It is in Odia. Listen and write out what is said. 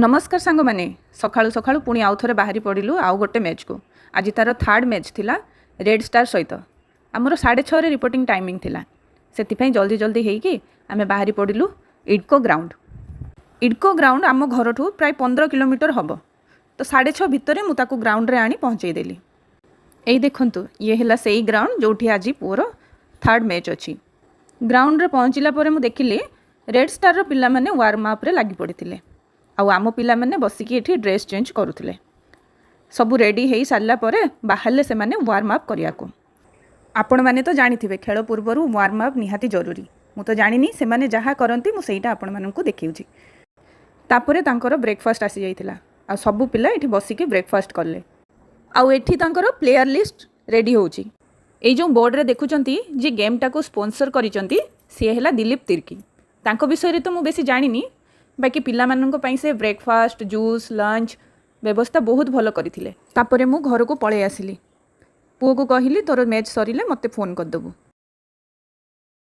ନମସ୍କାର ସାଙ୍ଗମାନେ। ସକାଳୁ ସକାଳୁ ପୁଣି ଆଉ ଥରେ ବାହାରି ପଡ଼ିଲୁ ଆଉ ଗୋଟେ ମ୍ୟାଚ୍କୁ। ଆଜି ତା'ର ଥାର୍ଡ଼ ମ୍ୟାଚ୍ ଥିଲା ରେଡ଼୍ ଷ୍ଟାର୍ ସହିତ। ଆମର 6:30ରେ ରିପୋର୍ଟିଂ ଟାଇମିଂ ଥିଲା। ସେଥିପାଇଁ ଜଲ୍ଦି ଜଲ୍ଦି ହେଇକି ଆମେ ବାହାରି ପଡ଼ିଲୁ ଇଡ଼କୋ ଗ୍ରାଉଣ୍ଡ। ଇଡ଼କୋ ଗ୍ରାଉଣ୍ଡ ଆମ ଘରଠୁ ପ୍ରାୟ 15 କିଲୋମିଟର ହେବ। ତ 6:30 ଭିତରେ ମୁଁ ତାକୁ ଗ୍ରାଉଣ୍ଡରେ ଆଣି ପହଞ୍ଚେଇ ଦେଲି। ଏଇ ଦେଖନ୍ତୁ, ଇଏ ହେଲା ସେଇ ଗ୍ରାଉଣ୍ଡ ଯେଉଁଠି ଆଜି ପୁଅର ଥାର୍ଡ଼ ମ୍ୟାଚ୍ ଅଛି। ଗ୍ରାଉଣ୍ଡରେ ପହଞ୍ଚିଲା ପରେ ମୁଁ ଦେଖିଲି ରେଡ଼୍ ଷ୍ଟାର୍ର ପିଲାମାନେ ୱାର୍ମ ଅପ୍ରେ ଲାଗି ପଡ଼ିଥିଲେ ଆଉ ଆମ ପିଲାମାନେ ବସିକି ଏଠି ଡ୍ରେସ୍ ଚେଞ୍ଜ କରୁଥିଲେ। ସବୁ ରେଡ଼ି ହେଇ ସାରିଲା ପରେ ବାହାରିଲେ ସେମାନେ ୱାର୍ମ ଅପ୍ କରିବାକୁ। ଆପଣମାନେ ତ ଜାଣିଥିବେ, ଖେଳ ପୂର୍ବରୁ ୱାର୍ମ ଅପ୍ ନିହାତି ଜରୁରୀ। ମୁଁ ତ ଜାଣିନି, ସେମାନେ ଯାହା କରନ୍ତି ମୁଁ ସେଇଟା ଆପଣମାନଙ୍କୁ ଦେଖାଉଛି। ତାପରେ ତାଙ୍କର ବ୍ରେକଫାଷ୍ଟ ଆସିଯାଇଥିଲା ଆଉ ସବୁ ପିଲା ଏଠି ବସିକି ବ୍ରେକଫାଷ୍ଟ କଲେ। ଆଉ ଏଠି ତାଙ୍କର ପ୍ଲେୟାର ଲିଷ୍ଟ ରେଡ଼ି ହେଉଛି। ଏଇ ଯେଉଁ ବୋର୍ଡ଼ରେ ଦେଖୁଛନ୍ତି, ଯିଏ ଗେମ୍ଟାକୁ ସ୍ପନ୍ସର କରିଛନ୍ତି ସିଏ ହେଲା ଦିଲୀପ ତିର୍କି। ତାଙ୍କ ବିଷୟରେ ତ ମୁଁ ବେଶୀ ଜାଣିନି, ବାକି ପିଲାମାନଙ୍କ ପାଇଁ ସେ ବ୍ରେକଫାଷ୍ଟ, ଜୁସ୍, ଲଞ୍ଚ ବ୍ୟବସ୍ଥା ବହୁତ ଭଲ କରିଥିଲେ। ତାପରେ ମୁଁ ଘରକୁ ପଳେଇ ଆସିଲି। ପୁଅକୁ କହିଲି, ତୋର ମ୍ୟାଚ୍ ସରିଲେ ମୋତେ ଫୋନ୍ କରିଦେବୁ।